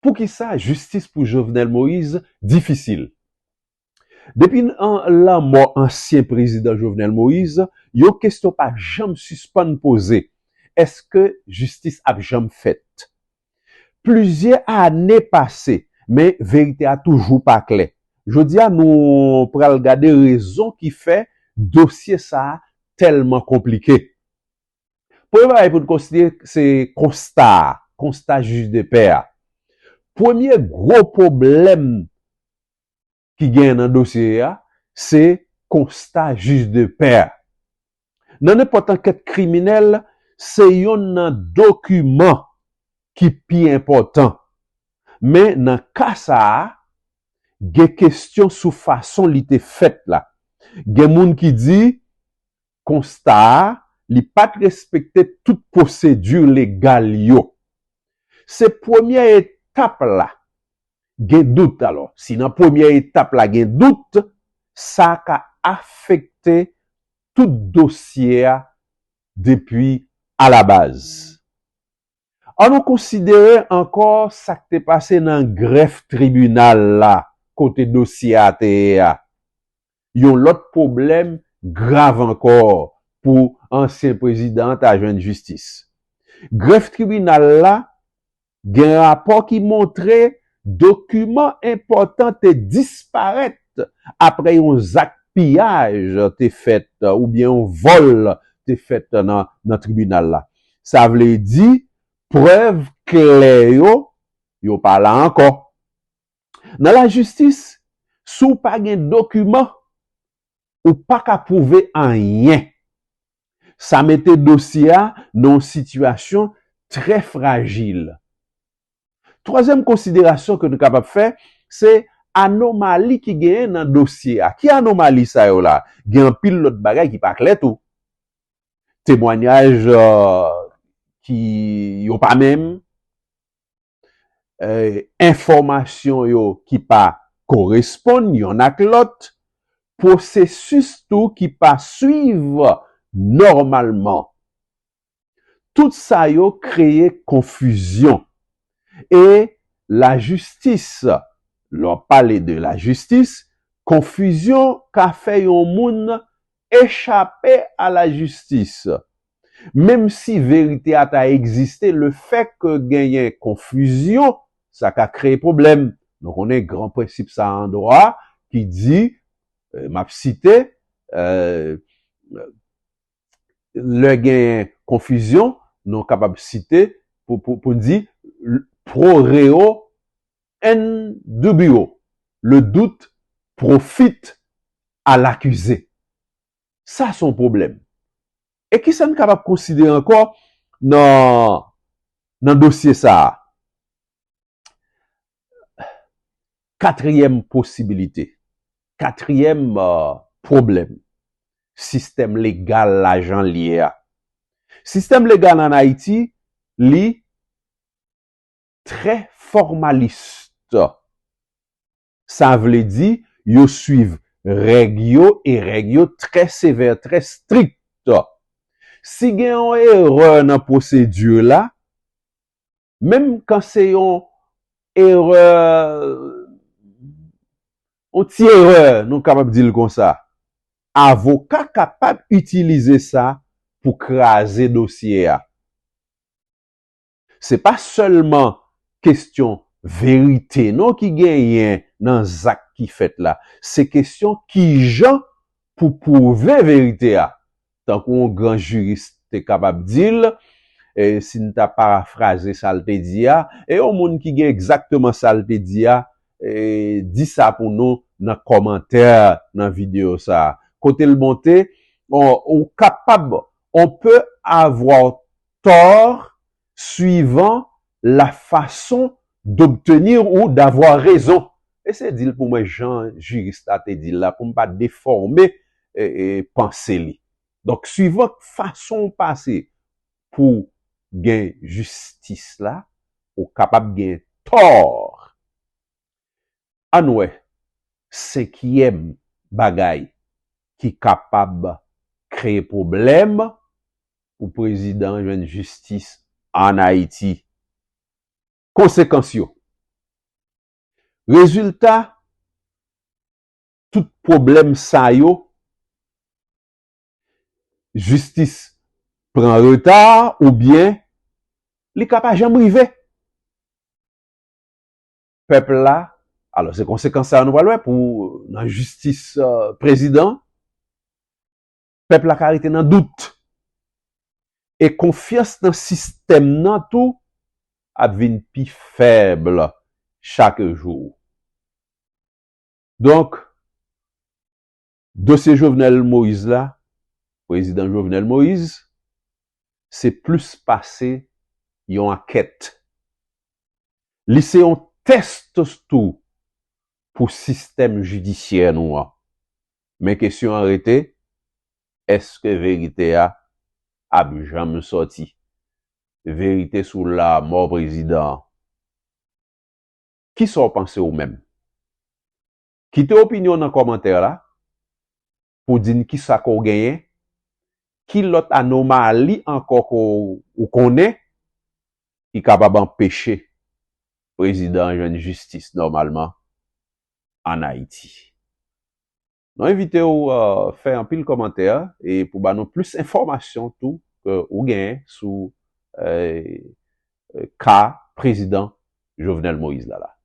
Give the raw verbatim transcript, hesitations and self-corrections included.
Poukisa jistis pou Jovenel Moïse difisil? Depi an- lanmò ansyen prezidan Jovenel Moïse, yon kesyon pa janm sispann poze: èske jistis ap janm fèt? Plizyè ane pase, men verite a toujou pa klè. Jodi a, nou pral gade rezon ki fè dosye sa a tèlman konplike. Premye bagay pou n konsidere, se konsta a, konsta jij de pè a. Premye gwo pwoblèm ki genyen nan dosye a, se konsta jij de pè a. Nan nenpòt ankèt kriminèl, se yonn nan dokiman ki pi enpòtan. Men nan ka sa a, gen kesyon sou fason li te fèt la. Gen moun ki di konsta a, li pa t respekte tout pwosedi legal yo. Se premye etap la. Gen dout, alò, si nan premye etap la gen dout, sa ka afekte tout dosye a depi alabaz. Ann nou konsidere ankò sa k te pase nan grèf tribinal la, kote dosye a te ye a. Yon lòt pwoblèm grav ankò pou ansyen prezidan an ta jwenn jistis. Grèf tribinal la, gen rapò ki montre dokiman enpòtan te disparèt apre yon zak piyaj te fèt oubyen yon vòl te fèt nan, nan tribinal la. Sa vle di, prèv klè yo, yo pa la ankò. Nan lajistis, si w pa gen dokiman, ou pa ka pwouve anyen. Sa mete dosye a nan yon sitiyasyon trè frajil. Twazyèm konsiderasyon ke nou kapab fè, se anomali ki genyen nan dosye a. Ki anomali sa yo la? Gen anpil lòt bagay ki pa klè tou. Temwanyaj, euh, ki yo pa menm, eh, enfòmasyon yo ki pa koresponn yonn ak lòt, pwosesis tou ki pa swiv nòmalman. Tout sa yo kreye konfizyon. E lajistis, lè w pale de lajistis, konfizyon ka fè yon moun echape a lajistis. Menm si verite a ta egziste, lefètke genyen konfizyon, sa ka kreye pwoblèm. Nou konnen gran prensip sa an dwa ki di, eh, m ap site, eh, lè genyen konfizyon, nou kapab site pou, pou, pou n di, pro reo in dubio, le doute profite à l'accusé. Sa se yon pwoblèm. E kisa n kapab konsidere ankò nan, nan dosye sa a? Katriyèm posibilite, katriyèm, euh, pwoblèm, sistèm legal la jan l ye a. Sistèm legal ann Ayiti, li trè fòmalis. Sa vle di, yo swiv règ yo, e règ yo trè sevè, trè strik. Si gen yon erè nan pwosedi la, menm kan se yon erè, yon ti erè, nou kapab di l konsa, avoka kapab itilize sa pou kraze dosye a. Se pa sèlman kesyon verite non ki genyen nan zak ki fèt la. Se kesyon kijan pou pwouve verite a. Tankou yon gran jiris te kapab di l, e si n ta parafraze sa l te di a, e yon moun ki gen egzakteman sa l te di a, e di sa pou nou nan kòmantè nan videyo sa a. Kote l monte, on, ou kapab, on peut avoir tort suivant la façon d'obtenir ou d'avoir raison. Eseye di l pou mwen jan jiris la te di l la, pou m pa defòme, e, e, panse li. Donk, suivant fason w pase pou gen jistis la, ou kapab gen tò. Ann wè, senkyèm bagay ki kapab kreye pwoblèm pou prezidan jwenn jistis ann Ayiti. Konsekans yo. Rezilta tout pwoblèm sa yo, jistis pran reta oubyen li ka pa janm rive. Pèp la, alò se konsekans sa yo nou pral wè pou nan jistis, euh, prezidan, pèp la ka rete nan dout. E konfyans nan sistèm nan tou ap vin pi fèb chak jou. Donk, dosye Jovenel Moïse la, prezidan Jovenel Moïse, se plis pase yon ankèt. Li se yon tès tou pou sistèm jidisyè nou an. Men kesyon an rete, èske verite a ap janm sòti? Verite sou lanmò prezidan an. Kisa w panse ou menm? Kite opinyon w nan kòmantè la pou di n kisa ke w genyen, ki lòt anomali ankò ke w konnen ki kapab anpeche prezidan an jwenn jistis nòmalman ann Ayiti. Nou envite w, euh, fè anpil kòmantè e pou ba nou plis enfòmasyon tou ke ou genyen sou, euh, euh, ka prezidan Jovenel Moïse la la.